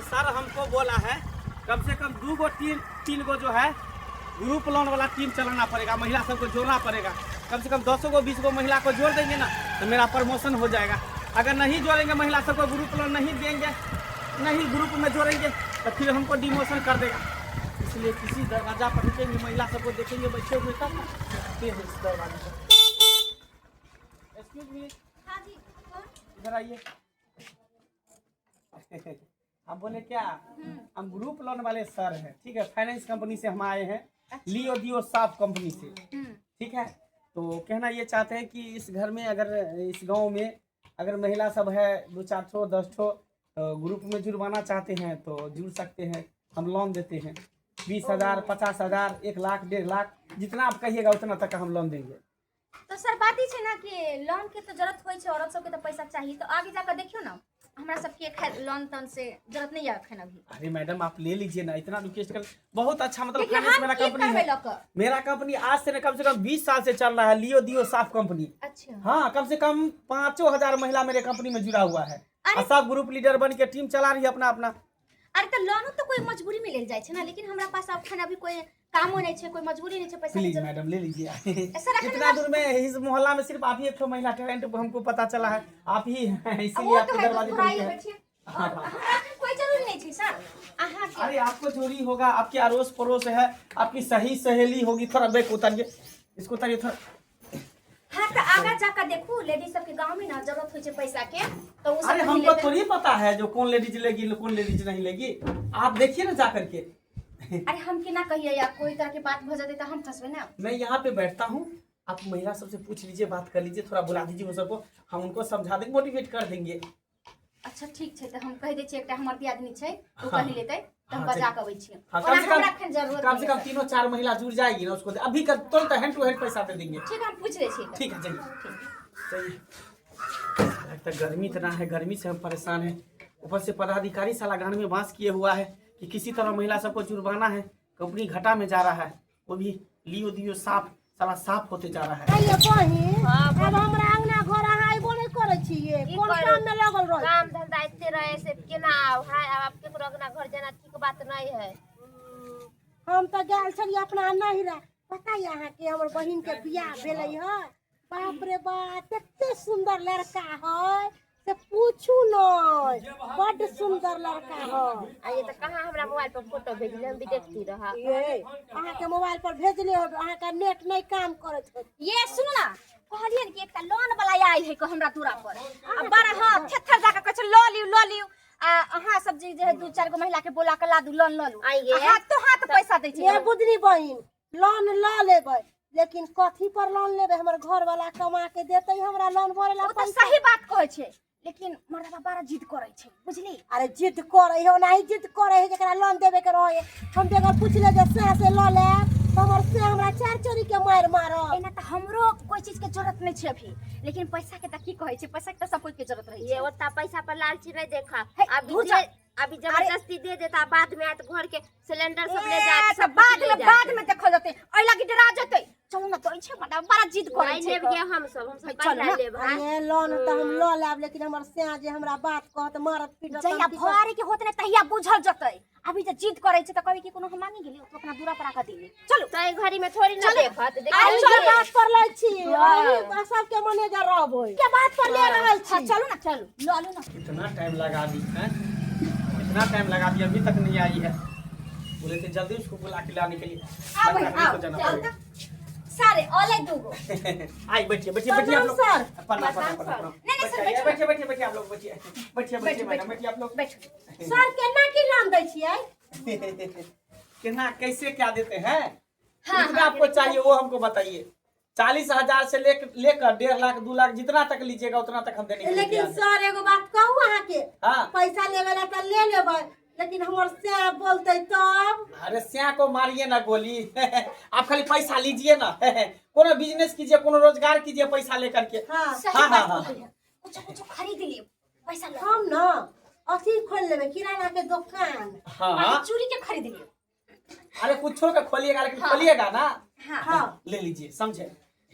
Sir हमको बोला है कम से कम दो गो टीम, तीन गो जो है ग्रुप लोन वाला टीम चलाना पड़ेगा, महिला सबको जोड़ना पड़ेगा। कम से कम 10 गो 20 गो महिला को जोड़ देंगे ना तो मेरा प्रमोशन हो जाएगा। अगर नहीं जोड़ेंगे, महिला सबको ग्रुप लोन नहीं देंगे, नहीं ग्रुप में जोड़ेंगे तो फिर हमको डिमोशन कर देगा। इसलिए किसी दरवाजा पर रुकेंगे, महिला सबको देखेंगे बैठे हुए तब ना। ये है इस दरवाजे पर। Excuse me. हाँ जी, कौन? इधर आइए। हम बोले क्या, हम ग्रुप लोन वाले सर हैं, ठीक है? फाइनेंस कंपनी से हम आए हैं, लियो दियो साफ कंपनी से, ठीक है? तो कहना ये चाहते हैं कि इस घर में अगर, इस गांव में अगर महिला सब है दो चार ठो, 10 ठो, तो ग्रुप में जुड़वाना चाहते हैं तो जुड़ सकते हैं। हम लोन देते हैं 20,000, 50,000, 1 लाख, 1.5 लाख, जितना आप कहिएगा उतना तक हम लोन देंगे। तऽ सर, बात ई छै ने कि लोन के तऽ जरूरत होइ छै, औरत सबके तऽ पैसा चाही, तऽ आगे जाकर देखियौ ने, हमरा सबके खैर लोन तोन से जरूरत नहीं है अखन अभी। अरे मैडम, आप ले लीजिए ना, इतना रिक्वेस्ट कर, बहुत अच्छा मतलब देखिए, फाइनेंस हम मेरा की कंपनी करबै है। लऽ कऽ? मेरा कंपनी आज से न, कम से कम 20 साल से चल रहा है, लियो दियो साफ कंपनी। हाँ, कम से कम 5000 महिला मेरे कंपनी में जुड़ा हुआ है और सब ग्रुप लीडर बन के टीम चला रही है अपना अपना। अरे, तऽ लोनो तऽ कोई मजबूरी में लेल जाइ छै ने, लेकिन हमरा पास अखन अभी कोई कामो नहीं छै, कोई मजबूरी नहीं छै पैसा के प्लीज जरूरत। मैडम, ले लीजिए। सर, अखन इतना दूर में, इस मोहल्ला में सिर्फ आप ही एक ठो महिला टैलेंट हमको पता चला है, आप ही हैं, इसीलिए वो आपके तो है, दरवाजे पर थोड़ा ही रुके हैं। बैठिए। और हमरा अखन कोई जरूरी नहीं छै सर अहाँ के। अरे, आपको जरूरी होगा, आपके अड़ोस पड़ोस है, आपकी सही सहेली होगी। थोड़ा बैग उतारिए, इसको उतारिए थोड़ा। हाँ, तऽ आगा जाकर देखू, लेडीज सबके गांव में ना जरूरत होइ छै पैसा के, तो उ सब अरे, नहीं हमको लेतै। थोड़ी पता है जो कौन लेडीज लेगी, कौन लेडीज नहीं लेगी। आप देखिए ना जा करके। अरे, हम केना कहिए, या कोई तरह के बात भऽ जेतै तऽ हम फंसबै ना। मैं यहाँ पे बैठता हूँ, आप महिला सबसे पूछ लीजिए, बात कर लीजिए, थोड़ा बुला दीजिए वो सबको, हम उनको समझा देंगे, मोटिवेट कर देंगे। अच्छा, ठीक छै, तऽ हम कहि दै छियै, एकटा हमर दियादनी छै, ओ कहि लेतै तऽ हम हाँ, बजा चलिए। के अबै छियै। हाँ, ओना कम से हमरा कम एखन जरूरत कम से नहीं कम है। तीनों चार महिला जुड़ जाएगी ना, उसको अभी कर तुरंत हैंड टू हैंड पैसा दे देंगे। ठीक, हम पूछि दै छियै तऽ। ठीक है, चलिए। ठीक। चलिए। लगता है गर्मी इतना है, गर्मी से हम परेशान हैं, ऊपर से पदाधिकारी साला गान में बांस किए हुआ है कि किसी तरह महिला सबको जुड़वाना है। कंपनी घाटा में जा रहा है, वो भी लियो दियो साफ साला साफ होते जा रहा है। आइए बहिन, आब हमरा अंगना घर अहाँ अयबो नहि करै छियै। की कोन करू? काम में लगल रहै? काम धंधा एते रहे से केना आउ हाय? आब आप केकरो अंगना घर जाना ठीक बात नहीं है। हम तऽ गेल छलियै अपना नहिरा। पता यऽ अहाँके, हमर बहिन के बियाह भेलै हँ। बाप रे बाप, कते सुंदर लड़का है से पूछू नहि, बड्ड सुंदर लड़का है। आ ये तो कहाँ हमरा मोबाइल पर फोटो भेजले, हम भी देखती रहा। ये अहाँके मोबाइल पर भेजले होब, अहाँके नेट नहि काम करैत होत। ये सुनू ना, कहलियै ने कि एकटा लोन वाला आयल है हमरा दूरा पर आ बड़ा, हाँ, थेथर जाके कहै छै लऽ लिउ, लऽ लिउ, आ अहाँ सब जे जे है दू चारि गो महिला के बोला के ला दू, लोन लऽ लू। आइये। आ हाथ तो हाथ पैसा दै छै। ये बुधनी बहिन, लोन लऽ लेबै, लेकिन कथी पर लोन लेबै? हमर घर वाला कमा के देतै हमरा लोन भरे ला ओ तऽ पैसा? सही बात कहै छै, लेकिन मर्दबा बड़ा जिद करै छै, बुझली? अरे, जिद करे है, ओनाही जिद करे है। जकरा लोन देबे के रहे, हम बेगर पूछले जे से से लऽ लेब तऽ हमर से हमरा चार चोरी के मारि मारत। एना तऽ हमरो कोई चीज के जरूरत नहीं छै अभी, लेकिन पैसा के तऽ की कहै छै, पैसा के तऽ सब कोई के जरूरत रहै ये छै। उतना पैसा पर लालची नहीं देखा। हे, अभी धुर जा। दे, अभी जबरदस्ती दे देता, बाद में आए तो घर के सिलेंडर सब ले ए, जाए, तऽ सब कुछ बाद ले में जाए। बाद में देखल जेतै, एहि लागी डरा जेतै। चलू ने, तऽ छै बड़ा बड़ा जिद करै नहीं छै। लेब गे, हम सब हे, चलू कैला ना। लेब हाँ? अरे, लोन तऽ हम लऽ लेब, लेकिन हमर सैया जे हमरा बात कहत, मारत पीटत, जहिया हम की करब? भरे के होत ने तहिया बुझल जेतै। अभी जे जिद करै छै तऽ कहबै कि कोनो हम मांगी गेली, तू अपना दूरा पर आके दिली। चलू। तो ई घड़ी में थोड़ी ना चलू। देखत। अरे, अहीं चलू। के बात पर लै छी, अहीं सबके मैनेजर रहबै के बात पर ले रहल हाँ, छी। चलू ना, चलू, लऽ लू ना। इतना टाइम लगा दी है, इतना टाइम लगा दिया, अभी तक नहीं आई है। बोले थे जल्दी उसको बुला के लाने के लिए। आबै। लगता है आओ को जाना चल पड़ेगा। तऽ सारे अलै दूगो। आई, बैठिए, बैठिए, बैठिए आप प्रणाम लोग। सर। प्रणाम, प्रणाम, प्रणाम। नहीं, नहीं, सर, बैठिए। बैठो। बैठिए, बैठिए, बैठिए आप लोग, बैठिए, बैठिए, बैठिए मैडम, बैठिए आप लोग। बैठो। सर, केना की लोन दै छियै? कितना, कैसे, क्या देते हैं? हाँ, कितना आपको चाहिए वो हमको बताइए। 40,000 से लेकर 1.5 लाख, 2 लाख, जितना तक लीजिएगा उतना तक हम देने के लिए लेकिन तैयार हैं। सर, एगो बात कहू अहाँके? हाँ। पैसा लेवे ला तऽ ले लेबै, लेकिन हमर सैया बोलतै तब? अरे, स्या को मारिए ना गोली, आप खाली पैसा लीजिए ना। कोनो बिजनेस कीजिए, कोनो रोजगार कीजिए पैसा लेकर के। हाँ। सही हाँ, बात हाँ, कहलियै। कुछो कुछो खरीद लियौ पैसा लऽ। हम न अथी खोलि लेबै, किराना के दोकान। हाँ। चूड़ी के खरीद लियौ। अरे, कुछो का खोलिएगा, लेकिन खोलिएगा ना। हाँ। हाँ। ले लीजिए, समझे?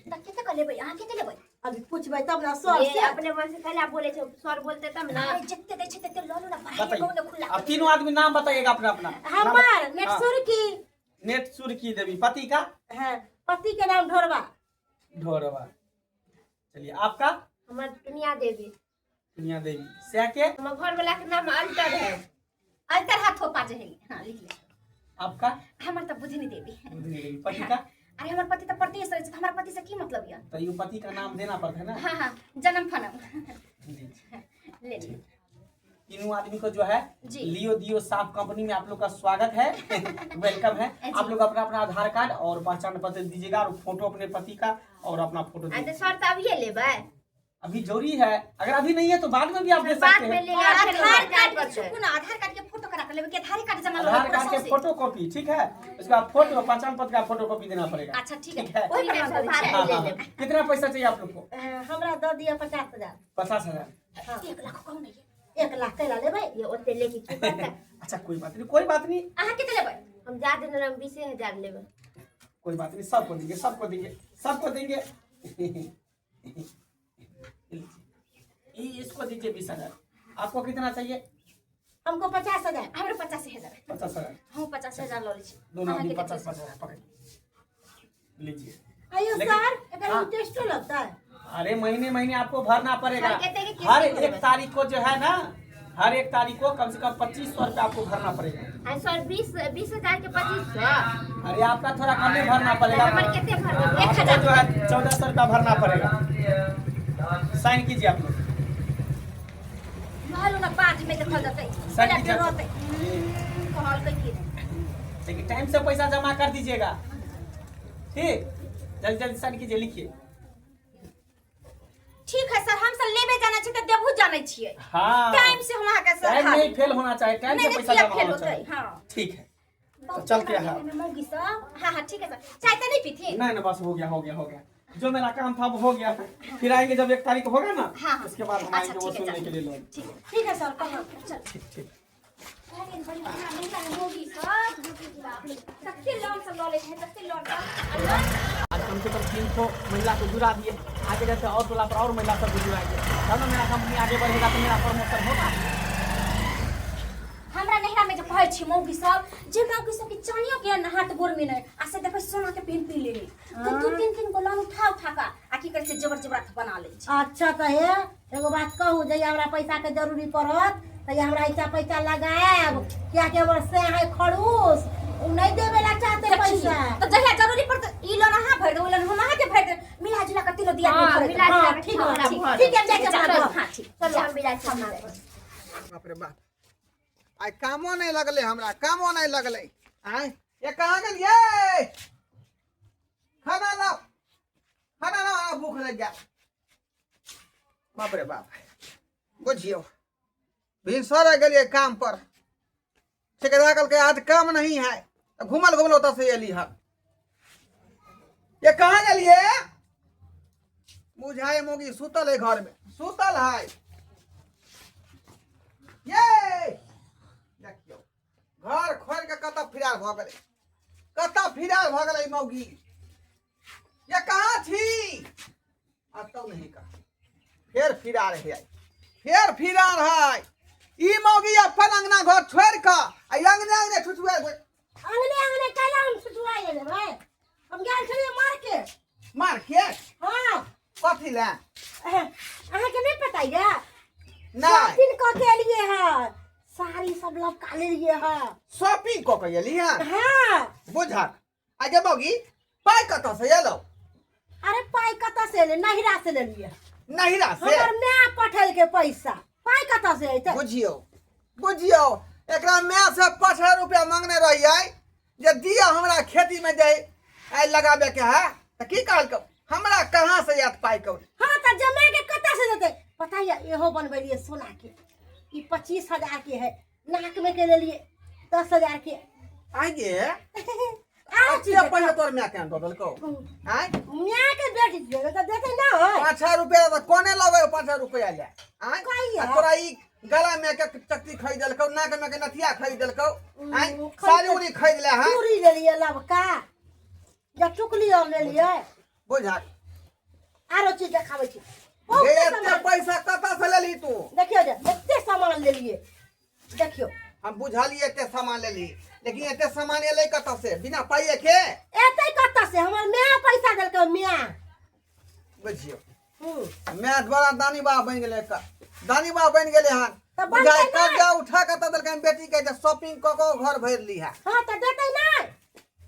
तऽ कते के लेबै अहाँ, कते लेबै? अभी पूछबै तब ना सर ये से। अपने मन से कैला बोले छे, सर बोलते तब ना। अरे जते दै छै तते लऽ लू ना, पढ़ाई कहू बताइए ने खुला। अब तीनों आदमी नाम बताइएगा अपना अपना। हमार नेट हाँ। सुरकी। नेट सुर्खी देवी। पति का? हाँ, पति के नाम ढोरबा। ढोरवा। चलिए, आपका? हमर दुनिया देवी। दुनिया देवी। से के? हमर घर वाला के नाम अल्टर है। अल्टर हाथ थोपा जे है, हाँ लिख ले। आपका? हमर तऽ बुधनी देवी। बुधनी देवी। पति का? अरे हमर पति तऽ परदेश रहै छै, तऽ हमर पति से की मतलब यऽ? तो you पति का नाम देना पड़ता है ना। हाँ हाँ, जन्म फनम। जी। ले ली। तीनों आदमी को जो है जी। लियो दियो साफ कंपनी में आप लोग का स्वागत है, welcome है। जी। आप लोग अपना अपना आधार कार्ड और पहचान पत्र दीजिएगा और फोटो अपने पति का और अपना फोटो आ दीजिएगा। तऽ सर तऽ अभिये लेबै। अभी जरूरी है, अगर अभी नहीं है तो बाद में भी आप दे बाद सकते में हैं। ले और आधार आधार कार्ड कार्ड के पड़तै। छुपू ना, आधार कार्ड के फोटो करा के लेबै कि आधार कार्ड जमा आधार लेबै पूरा कार्ड के सौंसे? फोटो कॉपी, ठीक है, उसका फोटो पहचान पत्र का फोटो कॉपी देना पड़ेगा। अच्छा ठीक है, ठीक है। ओहि पर ठीक है, हम दऽ दै सर, छियै। हाँ, ले हाँ, लेब। हाँ। कितना पैसा चाहिए आप लोग को? हमरा दऽ दिअ 50,000। 50,000। हाँ। 1 लाख कहू नहीं। 1 लाख कैला लेबै? ये ओते लेके की करतै? अच्छा कोई बात नहीं, कोई बात नहीं। अहाँ कते लेबै? हम ज्यादा नहि लेबै, 20,000 लेबै। कोई बात नहीं, सबको देंगे, सबको देंगे, सबको देंगे। ये इसको दीजिए 20,000। आपको कितना चाहिए? हमको 50,000। हमरो 85,000। 50,000। हम 50,000 लऽ लै छी। दोनों अहाँ आदमी कते? 50 50 पकड़िए, लीजिए। आइयो। लेकिन- सर, एकर हाँ। इंटरेस्टो लगता है? अरे महीने महीने आपको भरना पड़ेगा। सर कहते हैं कि किस्त हर में एक भरना। तारीख को जो है ना, हर एक तारीख को कम से कम 2,500 रुपया आपको भरना पड़ेगा। आ सर, 20,000 के 2,500? अरे आपका थोड़ा कम में भरना पड़ेगा। हमर कते भरबै? आपको जो है 1,400 रुपया भरना पड़ेगा। साइन कीजिए आप लोग। लऽ लू ना, बाद में देखल जेतै। साइन पहिले कीजिए। रहतै कहलकै की नहि। लेकिन टाइम से पैसा जमा कर दीजिएगा, ठीक? जल्दी जल्दी साइन कीजिए, लिखिए। ठीक है सर, हम सब लेबे जानै छी तऽ देबहु जानै छियै। हाँ। टाइम से हम अहाँके सर टाइम खा नहीं फेल होना चाहिए, टाइम नहीं से नहीं, पैसा किया जमा फेल होना होतै? चाहिए। हाँ। ठीक है, तो बहुत चलते हैं। में मौगी सब। हाँ हाँ, ठीक है सर, चाय तऽ नहीं पीथिन? नहीं नहीं, बस हो गया, हो गया, हो गया। जो मेरा काम था वो हो गया। फिर आएंगे जब 1 तारीख होगा ना, हाँ, हाँ। उसके बाद हम अच्छा, आएंगे ठीक है, वसूलने चल। के लिए लोन। ठीक है। ठीक है सर, कहू। चल। ठीक ठीक। कहलियनि बड़ी बढ़िआँ महिला है मौगी सब, कते लोन सब लऽ लै छै, कते लोन सब आ लोन आज कम से कम 300 महिला को जुड़ा दिए। आगे जाते और टोला पर और महिला सबको जुड़ाएंगे, तब ना मेरा कंपनी आगे बढ़ेगा, तो मेरा प्रमोशन होगा। हमरा नैहरा में जे कहै छी मौगी सब, जे मौगी सब के चानियो के न हाथ गोर में नहि आ से देखै सोना के पेन पी लेली दू दू तीन तीन गो लोन उठा उठा के आ की करै छै, जबर जबरात बना लै छै। अच्छा तऽ हे, एगो बात कहू, जहिया हमरा पैसा के जरूरी पड़त तहिया हमरा ऐसा पैसा लगायब, कियाकि हमर से है खड़ूस, उ नहीं देवे ला चाहते पैसा। तऽ जहिया जरूरी पड़त ई लोन अहाँ भरि देब, ओ लोन हम अहाँके भरि देब, मिला जुला के तीनों दिया हाँ, भरि मिला देब। जुला हाँ, के ठीक हमरा है, ठीक भर ठीक है, हम जाइ छी अपना घर। हाँ ठीक। चलू, हम भी जाइ छी अपना घर। बाप रे बाप, आइ कामो नहि लगलै, हमरा कामो नहि लगलै। आँय ये, कहाँ गेलियै? खाना लाओ, खाना लाओ, हमरा भूख लग गया। बाप रे बाप, बुझियौ भिनसरे गेलियै काम पर, ठेकेदार कहलकै आज काम नहीं है, तऽ घुमल घुमल ओतऽ से एली हम। ये कहाँ गेलियै? बुझाय मोगी सुतल है, घर में सुतल है। ये देखियौ, घर खोलि के कतऽ फिरार भऽ गेलै, कतऽ फिरार भऽ गेलै मौगी। ये कहाँ छी? अतौ नहीं कहा, फेर फिरार है, फेर फिरार है ई मौगी। अपन अंगना घर छोड़ि कऽ आ अंगने अंगने छुछुआ। अंगने अंगने कैला हम छुटुआ गेलै? हम गेल छलियै मार्केट। मार्केट? हाँ। कथी लए? अहाँके नहि पता यऽ? नहि। शॉपिंग कऽ के एलियै हँ, साड़ी सब लबका लेलियै हँ। शॉपिंग कऽ के एली हँ? हाँ। बुझक आगे मौगी, पाइ कतऽ से एलौ? अरे पाइ कतऽ से एलै? नहिरा से लेलियै। नहिरा से? हमर माय पठेलकै पैसा, पाइ कतऽ से एतै? बुझियौ, बुझियौ, एकरा माय से 5,000 रुपया मांगने रहियै जे दिअ, हमरा खेती में जे आइ लगाबे के है, तऽ की कहलकौ? हमरा कहाँ से आयत पाइ कौड़ी। हाँ तऽ जमा के कतऽ से देतै? पता यऽ, इहो बनबेलियै सोना के, ई 25,000 के है, नाक में के लेलियै 10,000 के। आइ गे, आउ चीज। एते पैसा तोर माय केना दऽ देलकौ आइ? माय के बेटी छियै तऽ देतै ना। 5,000 रुपया तऽ कोने लगे, 5,000 रुपया ले आइ? कहिया? आ तोरा ई गला में के चकती खरीद देलकौ, नाक में के नथिया खरीद देलकौ आइ? साड़ी उड़ी खरीद ले हँ? चूड़ी लेलियै लबका, या चुकली और लेलियै। बुझा। आरो चीज देखाबै छी गे बहुते एते सामान। पैसा कतऽ से लेलही तू? देखियौ जे एते सामान लेलिए, देखियौ। हम बुझलिए एते सामान लेलही, लेकिन एते सामान एलै कतऽ से बिना पाइए के? एते कतऽ से? हमर माय पैसा देलकै, माय। बुझियौ हूँ। माय द्वारा दानी बाबा बनि गेलै, एकर दानी बाबा बनि गेलै हन। तऽ बनतै बुझाइ नहि। कर्जा उठा कऽ तऽ देलकै बेटी के जे शॉपिंग कऽ कऽ घर भरि लीहा। हाँ तऽ देतै नहि।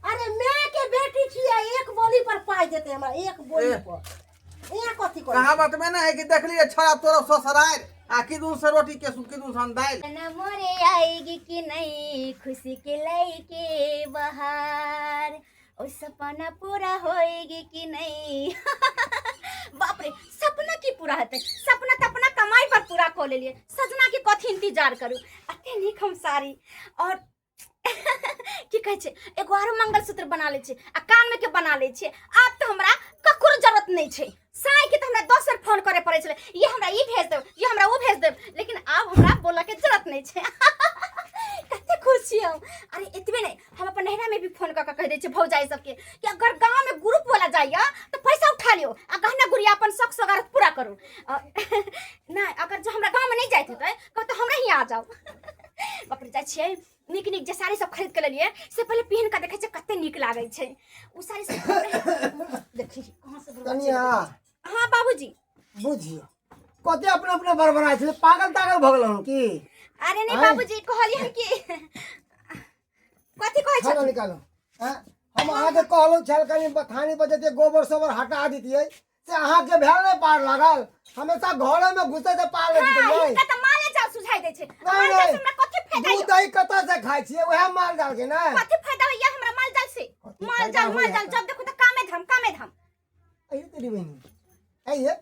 अरे माय के बेटी छियै, एक बोली पर पाइ देतै हमरा, एक बोली ए। पर। यहाँ कथी करै? कहावत में ना है कि देखलिए छड़ा तोरा ससुराल आ किदू से रोटी के किदू से दालि। न मोरे आएगी कि नहीं खुशी के लैके बहार, ओ सपना पूरा होएगी कि नहीं। बाप रे, सपना की पूरा हेतै? सपना तऽ अपना कमाई पर पूरा कऽ लेलियै, सजना के कथी इंतजार करू? अते नीक हम साड़ी और की कहै छै, एगो आरो मंगलसूत्र बना लै छियै आ कानमे के बना लै छियै। आब तऽ हमरा ककरो जरूरत नहि छै। साँझके तऽ हमरा 10 बेर फोन करे पड़ै छलै, ये हमरा ई भेज देब, ये हमरा ओ भेज देब, लेकिन आब हमरा बोलऽके जरूरत नहि छै। कते खुश छी हम। अरे एतबे नहि, हम अपन नैहरामे भी फोन कऽ कऽ कहि दै छियै भौजाइ सबके कि अगर गाँवमे ग्रुप वाला जाइए तऽ पैसा उठा लियौ आ गहना गुड़िया अपन शौक सोगारत पूरा करू। नहि, अगर जो हमरा गाँवमे नहि जाइत हेतै कहू तऽ हमरा हियाँ आ जाउ। बाप रे, जाइ छियै, नीक नीक जे साड़ी सब खरीद के लेलियै से पहिले पहिन कऽ देखै छियै कते नीक लागै छै ओ साड़ी सब। देखी कहाँ से बर्बाद कनिया। छै। हाँ बाबूजी। बुझियौ कते अपने अपने बड़बड़ाइ छलै, पागल तागल भऽ गेलहुँ की? अरे नहीं आँय? बाबूजी, कहलियै हन कि कथी कहै खाना छथिन? निकालू। आँय? हम अहाँके कहलहुँ छल कनि बथानी पर जतियै गोबर सोबर हटा दितियै, से अहाँके भेल नहि पार लागल। हमेशा घरे में घुसे से पार लग हाँ, जेतै। हिनका तऽ माले जाल सुझाई दै छै। नहीं, माल जाल से नहीं। हमरा कथी फायदा दूध यौ? दही कतऽ से खाइ छियै? उएह माल जाल के ने। कथी फायदा होइया हमरा माल जाल से? कथी माल फायदा जाल माल होइया? जाल, जब देखो तऽ कामे धाम कामे धाम। अरे तेरी बहिनी, अइये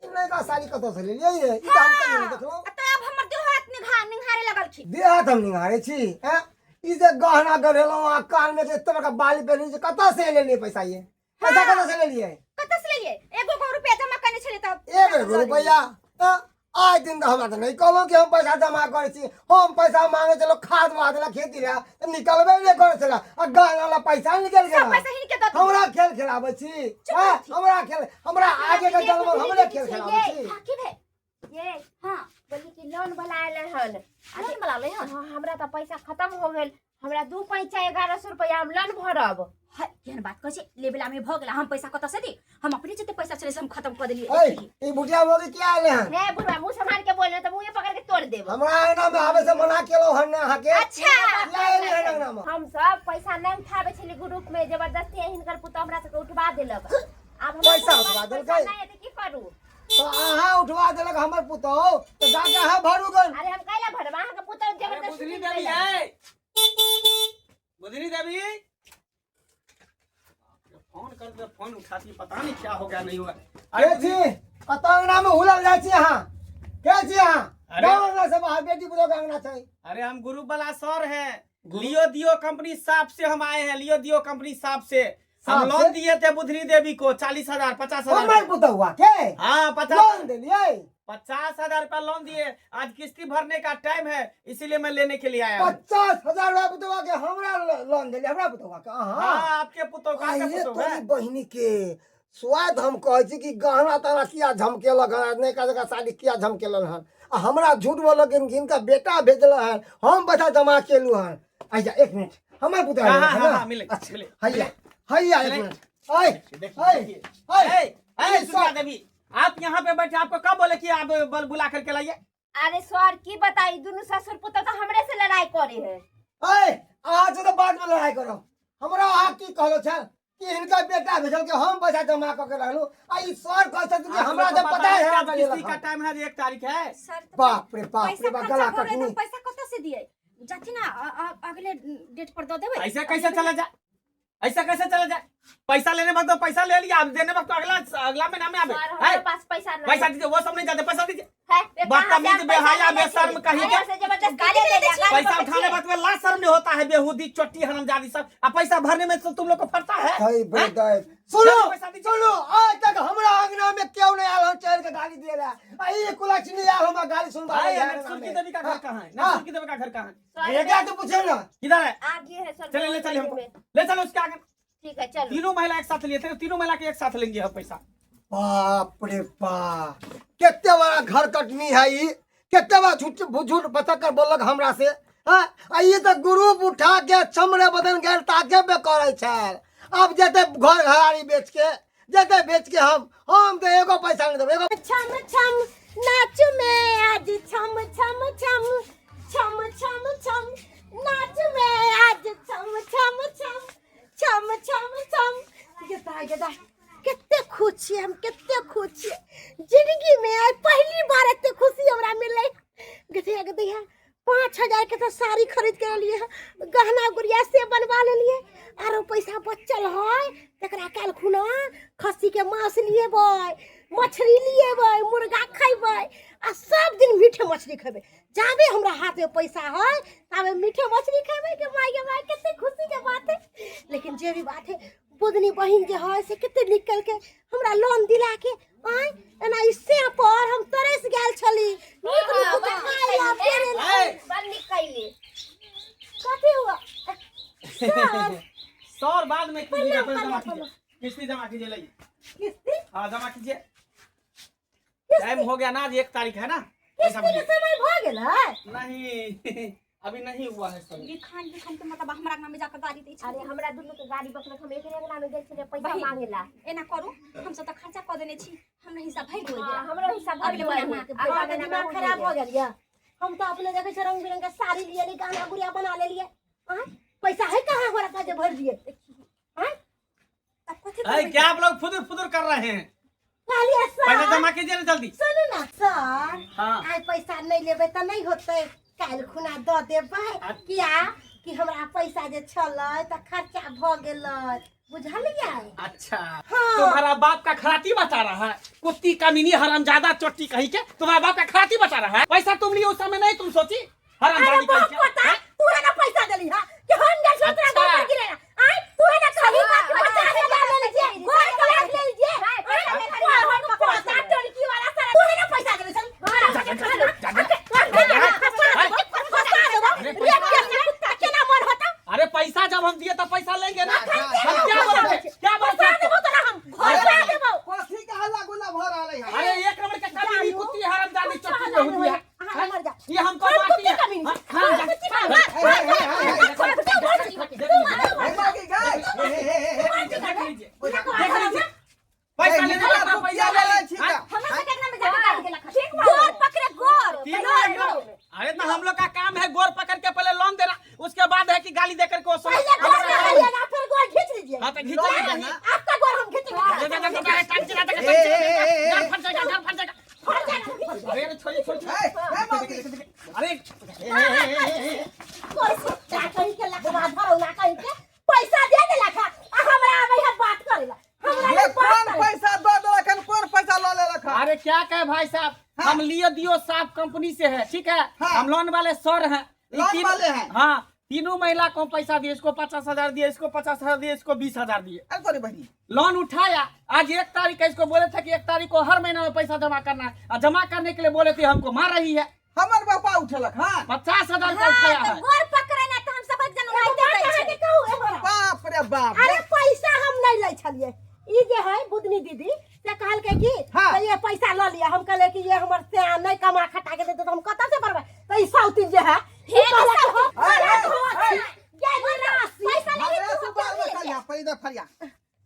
ई नयका साड़ी कतऽ से लेलियै ये? ई तऽ हम कहियो नहि देखलहुँ। आ तऽ आब हमर देह हाथ निहारे लगलखिन। देह हाथ हम निहारे छी? हैं, ई जे गहना गढ़ेलहुँ आ कान में जे एते बड़का बाली पहिरने छी, कतऽ से लेलियै पैसा? ये पैसा कतऽ से लेलियै? कतऽ से लेलियै? एगो गो रुपया जमा करने छलियै तऽ। एगो एगो रुपैआ? तऽ आइ दिन तऽ हमरा तऽ नहि कहलहुँ कि हम पैसा जमा करै छी। हम पैसा मांगे छलहुँ खाद वाद ला, खेती ला, तऽ निकलबे नहि करै छलै आ गहना ला पैसा निकलि सब गेल। पैसा हिनके दऽ दियौ। हमरा खेल खेलाबै छी? हैं? हमरा खेल, हमरा आगे के जन्म हमरे खेल खेलाबै छी? हाँ, की भेल? ये हाँ। बोली कि लोन वाला आयल हन। लोन वाला ले हन? हाँ, हमरा तऽ पैसा खत्म हो गेल, हमरा 2 पैंचा 1100 रुपया हम लोन भरब। है, केहन बात कहै छै? लेबेला में भऽ गेल, हम पैसा कतऽ से दी? हम अपने जते पैसा छलै से हम खत्म कऽ देलियै। ऐ, ई बुढ़िया मौगी किया एलै हन? हे बुढ़वा, मुँह सम्हार के बोल, तऽ मुँहे पकड़ के तोड़ देब। हमरा अंगना में आबै से मना केलहुँ हन ने अहाँके? अच्छा। किया एलै हन अंगना में? हम सब पैसा नहीं उठाबै छली ग्रुप में, जबरदस्ती हिनकर पुतोह हमरा सबके उठवा देलक। आब हमरा पैसा पास उठवा पैसा देलकै? नहि है तऽ की करू? तऽ अहाँ उठवा देलक हमर पुतोह तऽ जाके अहाँ भरू गन। अरे हम कैला भरब? अहाँके पुतोह अरे जबरदस्ती बुधनी देलक। देवी है, बुधनी देवी फोन कर दे, फोन उठाती, पता नहीं क्या हो गया, नहीं हुआ। अरे अरे छी कतऽ अंगना में हुलल जाइ छी अहाँ? के छी अहाँ? अरे। गाँव अंगना से बाहर, बेटी पुतोह के अंगना छै। अरे हम ग्रुप वाला सर हैं, लियो दियो कंपनी साहब से हम आए हैं, लियो दियो कंपनी साहब से हम साहब लोन से? दिए थे बुधनी देवी को 40,000 50,000। हमर पुतोह के? हाँ, 50 लोन देलियै? 50,000 रुपया लोन दिए, आज किस्ती भरने का टाइम है, इसीलिए मैं लेने के लिए आया हूँ। 50,000 रुपया पुतोह के हमरा लोन देलियै? हमरा पुतोह के अहाँ? हाँ, आपके पुतोह का आइए पुतोह तोरी है। बहिनी के स्वाद। हम कहै छी कि गहना तहना किया झमकेलक हन, नयका जगह साड़ी किया झमकेलन हन, आ हमरा झूठ बोलक कि हिनका बेटा भेजल हन, हम पैसा जमा केलू हन। अच्छा एक मिनट, हमर पुतोह हाँ, आयल हाँ, हन हाँ, ने? हाँ, मिले, अच्छा, मिले, हैया हैया, एक मिले। मिनट, ऐ देखिए, ऐ देखिए। ऐ ए, ए, ई सुनिया देवी, आप यहाँ पे बैठे, आपको कब बोले कि आप बल बुला करके लाइए? अरे सर की बताई, दुनू ससुर पुतोह तऽ हमरे से लड़ाई करे है। ऐ अहाँ से तऽ बाद में लड़ाई करब। हमरा अहाँ की कहलो छल कि हिनका बेटा भेजल के हम पैसा जमा कऽ के रहलू, आ ई सर कहै छथिन कि आप हमरा लोग जब को पता है कि आज हमरा किस्ती का लेलक हन। टाइम है, 1 तारीख है। सर तऽ बाप रे बाप पैसा रे बाप, खर्चा गला भऽ गेलै कटनी। तऽ पैसा कतऽ से दियै? जाथिन ना अगले डेट पर दऽ देबै। ऐसे कैसे चला जाए, ऐसा कैसे चला जाए? पैसा लेने वक्त तो पैसा ले लिया, अब देने वक्त तो अगला अगला महीना में आवे। सर है? हमरा पास पैसा नहीं। पैसा दीजिए, वो सब नहीं जाते, पैसा दीजिए। है, ये कहाँ से बदतमीज, हम पैसा बेहया, लेने बेशर्म छी? कहीं के। अरे से जबरदस्ती गाली दे दे देलियै, छी। गाली पैसा पर उठाने छियै। वक्त में लाज शर्म नहीं होता है, बेहुदी चोटी हरामजादी सब, आ पैसा भरने में तो तुम लोग को फरता है। है बे हैं? दाइ। सुनो पैसा दीजिए। सुनो, आज तक हमरा अंगना में केओ नहीं आयल हन चढ़ के गाली दिए ला, आ ई कुलक्षणी आयल हमरा गाली सुनबा भाई, ले हमें सुर्खी देवी का घर कहाँ है? हाँ। सुर्खी देवी का घर कहाँ है? सर, बेटा तो पूछे ना। किधर है? आगे है सर। चले ले चलिए हमको में। ले चलो उसके आगे। ठीक है चलो। तीनों महिला एक साथ लिए थे, तीनों महिला के एक साथ लेंगे हम पैसा। बाप रे बाप, कते बड़ा घर कटनी है ई, कते बड़ा झूठ झूठ बतक कर बोलक हमरा से। हाँ, आ ई तऽ ग्रुप उठा के चमड़े बदन गेल ताके पे करै छल। अब जेतै घर घरारी बेच के, जेतै बेच के, हम तऽ एगो पैसा नहि देबै एगो। छम छम नाच में आज छम छम छम छम छम छम नाच में आज छम छम छम छम छम छम। गेदा गेदा, कते खुश छियै हम, कते खुश छियै जिंदगी में। आइ पहली बार एते खुशी हमरा मिललै। गधिया गधिया, 5000 के तऽ साड़ी खरीद के लेलियै हँ, गहना गुड़िया से बनवा लेलियै, आरो पैसा बचल है तकरा काल्हि खुना खस्सी के मांस लिएबै, मछली लिएबै, मुर्गा खैबै आ सब दिन मीठे मछली खैबै। जाबे हमरा हाथ में पैसा है ताबे मीठे मछली खैबै। के माय गे माय, कते खुशी के बात है। लेकिन जे भी बात है, बुधनी बहिन जे है से कते नीक केलकै हमरा लोन दिला के। आँय, एना इससे पर हम तरस गेल छली नीक नीक खाय ला पेरे ला। बड़ नीक कैली। कथी हुआ सर? सर बाद में कीजिएगा, पहले जमा प्रणाम, कीजिए, किस्ती जमा कीजिए, लाइए। किस्ती? हाँ, जमा कीजिए, टाइम हो गया ना, आज 1 तारीख है ना, पैसा किस्ती के भरिए। समय भऽ गेल है? नहीं, अभी नहीं हुआ है सर। बिखान बिखान के मतलब हमरा अंगना में जाकर गाड़ी दै छै। अरे, हमरा दुनू के गाड़ी बकलक, हम एकरे अंगना में गेल छलियै पैसा बहिन। मांगे ला। एना करू, हम सब तऽ खर्चा कऽ देने छी, हमरा हिस्सा भरि देबै। हाँ, हमरो हिस्सा भरि अगले देबै। महीना के अगला अहाँके महीना दिमाग में खराब भऽ गेल यऽ? हम तऽ अपने देखै छियै रंग बिरंग के साड़ी लियली, गहना गुड़िया बना लेलियै। आँय, पैसा है कहाँ हमरा पास जे भरि दियै? आँय। तब कथी अरे, करबै? क्या आप लोग फुदुर फुदुर कर रहे हैं? कहलियै पैसा सर, जमा कीजिए ना जल्दी। सुनू ना सर। हाँ। आइ पैसा नहि लेबै तऽ नहि होतै, काल्हि खुना दऽ देबै। किया कि हमरा पैसा जे छलै तऽ खर्चा भऽ गेलै, बुझलियै? अच्छा। हाँ। तुम्हारा बाप का खराती बता रहा है, कुत्ती कमीनी हरामजादा चोटी कहीं के, तुम्हारा बाप का खराती बता रहा है। पैसा तुम लिए उस समय नहीं तुम सोची, अरे हरामजादी बाप कहीं के। पता तू है ना पैसा देली हा कि हम गेल छो तोरा अच्छा। घर पर गिरे आय, तू है ना कहली बात कि 50,000 ले लीजिए, घर के लाख ले लीजिए। पता टोलकी वाला सारा तू है ना पैसा देले छली। जा, जा, जा, जा, जा। केना मन होता? अरे, पैसा जब हम दिए तो पैसा लेंगे ना। जा, जा। हम क्या बोलते, क्या बोलते? फंसा देबो तोरा हम, फंसा देबो। कथी के हल्ला गुल्ला भऽ रहलै है? अरे, एक नंबर के कमीनी कुत्ती हरामजादी चोटी में हुई है। अहाँ मर जा। ये हमको हम मारती कुत्ती है। कमीनी। हाँ, हाँ, जा। कुत्ती हाँ, हे, हे, हे, हे, देख हे मागी गाय, हे, हे, हे, हे, हे। लीजिए, देख लीजिए, देख लीजिए, पैसा लेने हे, का तू पैसा किया ले बोलै छी हाँ? तऽ? हमरा सबके अंगना में जाकर गाड़ी देलक। गोर पकड़े गोर। तीनों अरे, तो हम लोग का काम है गोर पकड़ के पहले लोन देना, उसके बाद है कि गाली देकर के वो सब- पहले गोर पकड़िएगा फिर गोर खींच लीजिए। हाँ, तो खींचेंगे नहीं। आपका गोर हम खींचेंगे। जा, जा, जा, जा, जा, टांग चिरा, टांग ए, ए, चिरा, ए, ए, घर फट जाएगा, घर फट जाएगा। अरे अरे, छोड़िए, छोड़िए। हे, हे मागी। अरे, कोई कुत्ता कहीं के लखवा धरौ ना कहीं के पैसा दे देलक हा, आ हमरा आबै है बात करेला, हमरा ये नहीं बात कोन करेला। पैसा दऽ देलक हन, कोन पैसा लऽ लेलक हन? अरे, क्या कहे भाई साहब, हम लिए दियो साहब कंपनी से है, ठीक है? हाँ। हम लोन वाले सर हैं। ये लोन वाले हैं? हाँ, तीनों महिला को पैसा दिए, इसको 50,000 दिए, इसको 50,000 दिए, इसको 20,000 दिए। अरे तोरी बहिनी। लोन उठाया, आज 1 तारीख है, इसको बोले थे कि 1 तारीख को हर महीना में पैसा जमा करना है और जमा करने के लिए बोले थे, हमको मार रही है। हमर बापा उठेलक हन। 50,000 का उठाया हाँ, है। तऽ गोर पकड़े ना तऽ हम सब एक जन एगो उड़ाइते बात जाइ अहाँके छै। कहू एम्हर। बाप रे बाप। अरे, पैसा हम नहीं लै छलियै, ई जे है बुधनी दीदी से कहलकै कि हाँ। तऽ ये पैसा लऽ लिअ। हम कहलियै कि ये हमर से नहि कमा खटा के देतै तऽ हम कतऽ से भरबै? तऽ ई सौतीन जे है, ई हे, कहलक सौतीन। हम हे, हे, अरे, हे। ये निराशी। पैसा लेके हमरा तू से बाल बच्चा पैदा फरिया,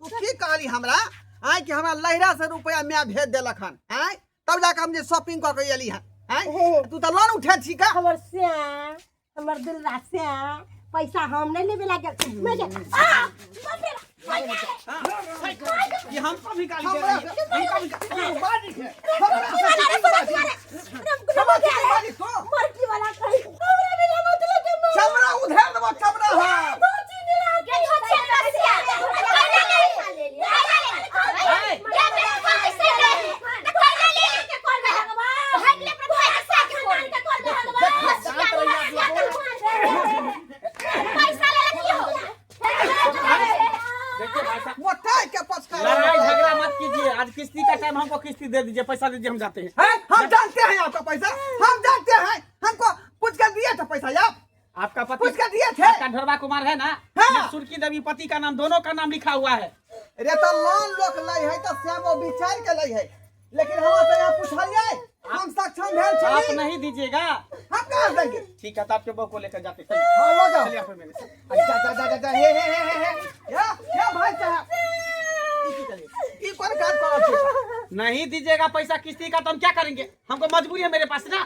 तू की कहली हमरा आय कि हमरा लहिरा से रुपया माय भेज देलक हन आय, तब जाके हम जे शॉपिंग कऽ के एली हन आय? तू तऽ लोन उठे छी का? हमर श्याम, हमर दुल्ला श्याम, पैसा हम नहीं लेबे लागल मैं आ बाप रे बाप, हाँ, ये हमको भी गाली दे हमरा रही है, हमको भी तू बाजी छै, हमरा से तू बाजी, हमरा से तू बाजी तो। मरकी वाला कहीं हमरा बिना मतलब के मार। चमड़ा उधेर देबो चमड़ा। हाँ। दो चीज मिला के हो छै रसिया। कैला ले, कैला ले। ए, के बेटा पैसा ले। तऽ कैला ले के करबै भगवान। भागले पर पैसा के खानदान के करबै भगवान। शांत रहिए आप लोग। पैसा ले की हो? देखिए भाई साहब, मोटाई के पचका। लड़ाई झगड़ा मत कीजिए, आज किस्ती का टाइम, हमको किस्ती दे दीजिए, पैसा दीजिए, हम जाते हैं। हैं? हम जानते हैं आपका पैसा, हम जानते हैं, हमको पूछ कर दिए थे पैसा आप। आपका पति पूछ कर दिए थे। आपका ढोरबा कुमार है ना? हाँ। ये सुर्खी देवी पति का नाम, दोनों का नाम लिखा हुआ है। रे तो लोन लोक लै है तो से वो विचार के लै है लेकिन हमरा से यहाँ पूछलिए हम सक्षम भेल आप छली नहीं दीजिएगा हम कहाँ देंगे ठीक है तो आपके बहू को लेकर जाते चलिए हाँ लऽ जाओ चलिए आप मेरे साथ। अरे जा जा जा जा जा हे हे हे हे हे या या भाई साहब ई की करिए ई कोन काज करल छी नहीं दीजिएगा पैसा किस्ती का तो हम क्या करेंगे हमको मजबूरी है मेरे पास ना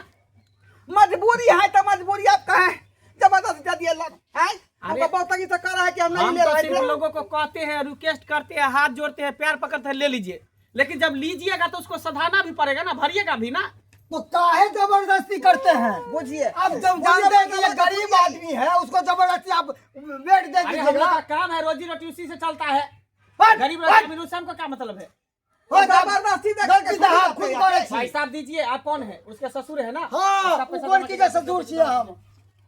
मजबूरी है तो मजबूरी आप कहे जबरदस्ती दे दिए लोन हैं अरे- हमको बहुत तरीके से कह रहा है कि हम नहीं हम ले तो रहे सिर्फ थे लोगों को कहते हैं रिक्वेस्ट करते हैं हाथ जोड़ते हैं पैर पकड़ते हैं ले लीजिए लेकिन जब लीजिएगा तो उसको सधाना भी पड़ेगा ना भरिएगा भी ना तो काहे जबरदस्ती करते हैं बुझिए आप जब जानते हैं कि ये गरीब आदमी है उसको जबरदस्ती आप वेट दे अरे हम लोग दीजिएगा का काम है रोजी रोटी उसी से चलता है हट, गरीब हट, आदमी उससे हमको क्या मतलब है हो जा, जबरदस्ती दे गलती तो हाँ खुद करे भाई छी साहब दीजिए आप कौन है उसके ससुर है ना हाँ उसका पैसा ऊपर जमा की कीजिए। के ससुर छियै हम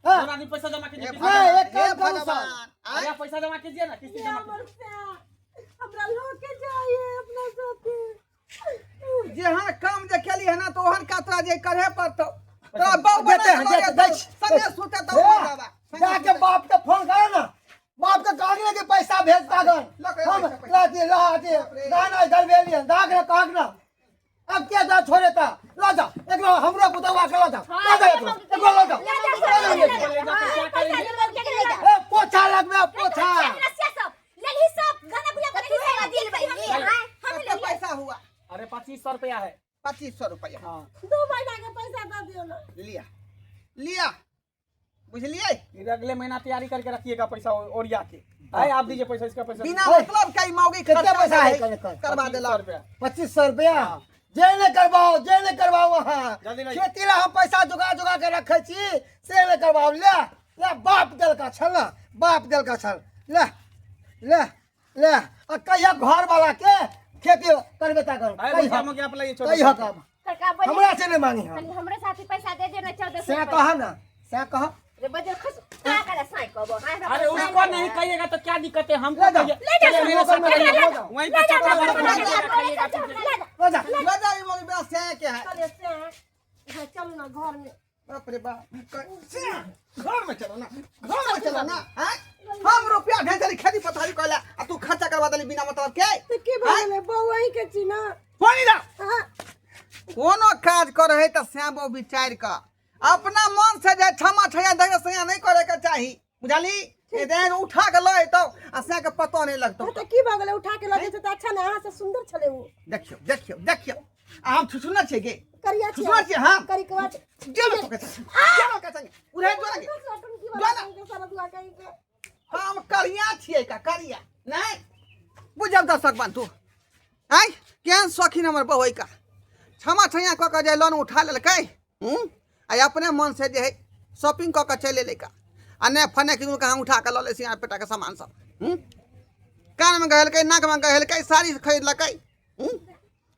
हाँ दोनों आदमी पैसा जमा कीजिए किस्ती हाँ, जमा एक काम करू भगवान सर अरे आप पैसा जमा कीजिए ना किस्ती जमा कीजिए। हमर से हमरा लऽ के जाइए अपना साथे जेहन काम जे केली है ना तो ओहन कातरा जे करे पड़तो तोरा बहु देते हैं, बना देते, दै छी। संगे सुते तो हे, बाबा जाके बाप के फोन करो ना बाप के कागज के पैसा भेजता गन लऽ के हम पैसा, पैसा। ला दिए ला दिए दाना इधर भेलिए दाग ना काग ना अब क्या जा छोड़े ता ला जा एक लो हमरो पुतवा के ला जा ला जा एक लो एक लो ला जा ले जाकर क्या करेंगे ए पोछा लगबे पोछा कते पैसा हुआ अरे 2500 रुपया है 2500 रुपया हाँ 2 महीना के पैसा दऽ दियौ ना लिया लिया बुझलिए फिर अगले महीना तैयारी करके रखिएगा पैसा ओरिया के आए आप दीजिए पैसा इसका पैसा बिना ओए, मतलब के ई मौगी कितना खर्चा पैसा है करे, कल- कल? करवा देला रुपया 2500 रुपया जे नहि करवाओ जे नहि करवाओ अहाँ जल्दी लाइए। खेती ला हम पैसा जुगा जुगा के रखै छी से नहि करवाओ ले ले बाप देलका छल ना बाप देलका छल ले ले ले आ कहिया घर वाला के खेती करबे ता कर अरे भैया मुझे आप लाइए छोड़ो कहिया काम हमरा से नहि मानी हम हमरे साथी पैसा दे देना 1400 से कह ना से कह रे बजर खस का करे साई कहबो हाय हमरा अरे पैसा उसको नहीं नहीं है। कहिएगा तो क्या दिक्कत है हमको ले जाओ। कहिए। ले जाओ, चलिए, मेरे साथ ले जाओ, चलिए। ले जाओ। वहीं पे चौका ले पर जाओ, बना ले जाओ, के खाइएगा ले जाओ, ले जाओ। ले जा ले जा ई मौगी बिना से के है चले से हाँ चलू ना घर में बाप रे बाप से घर में चलो ना घर में चलो ना हैं हम रुपया ढेर खेती पथारी कहला आ तू खर्चा करवा देली बिना मतलब के तऽ की भऽ गेलै बौआ ही के छी ना पानी दा हाँ कोनो काज करे है तऽ श्याम विचार कऽ अपना मन से जे क्षमा छैया देख सैया नहीं करे के चाही बुझली ए देह उठा के लऽ एतौ आ सैया के पतो नहीं लगतौ हाँ, तऽ की भऽ गेलै उठा के लऽ जेतै तऽ अच्छा ने अहाँ से सुन्दर छलै ओ देखियौ देखियौ देखियौ आ हम छुछुनर छियै गे करिया छियै छुछुनर छियै हम करिकवा छै जेबै तो के जेबै के संगे उड़े जो लगे हम करिया छियै का करिया नहीं बुझब दर्शक बंधु आय केहन शौकीन हमर बहू का क्षमा छैया कऽ के जे लोन उठा लेलकै हूँ आ अपने मन से जे है शॉपिंग कऽ के चलि एलै का आ नहि फने किनु कहाँ उठा कऽ लऽ लै सिंगार पेटाके सामान सब हूँ कानमे गहेलकै नाकमे गहेलकै साड़ी खरीदलकै हूँ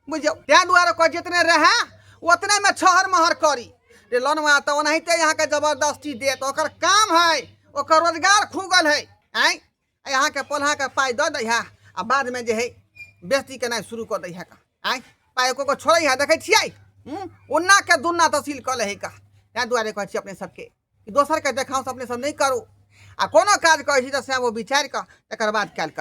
बुझियौ ताहि दुआरे कहै जितने रहए ओतनेमे छहर महर करी रे लोनवा तऽ ओनाहिते अहाँके जबरदस्ती देत ओकर काम है ओकर रोजगार खुगल है आँय अहाँके पलहाके पाइ दऽ दै है आ बादमे जे है बेइज्जती केनाइ शुरू कऽ दै है का आँय पाइ एको गो छोड़ै है देखै छियै हूँ उन्नाके दुन्ना तहसील कऽ लै है का ताहि दुआरे कहै छी अपने सबके कि दोसरके देखाउँस अपने सब नहि करू आ कोनो काज करै छी तऽ से ओ विचारि कऽ तकर बाद कयल करू।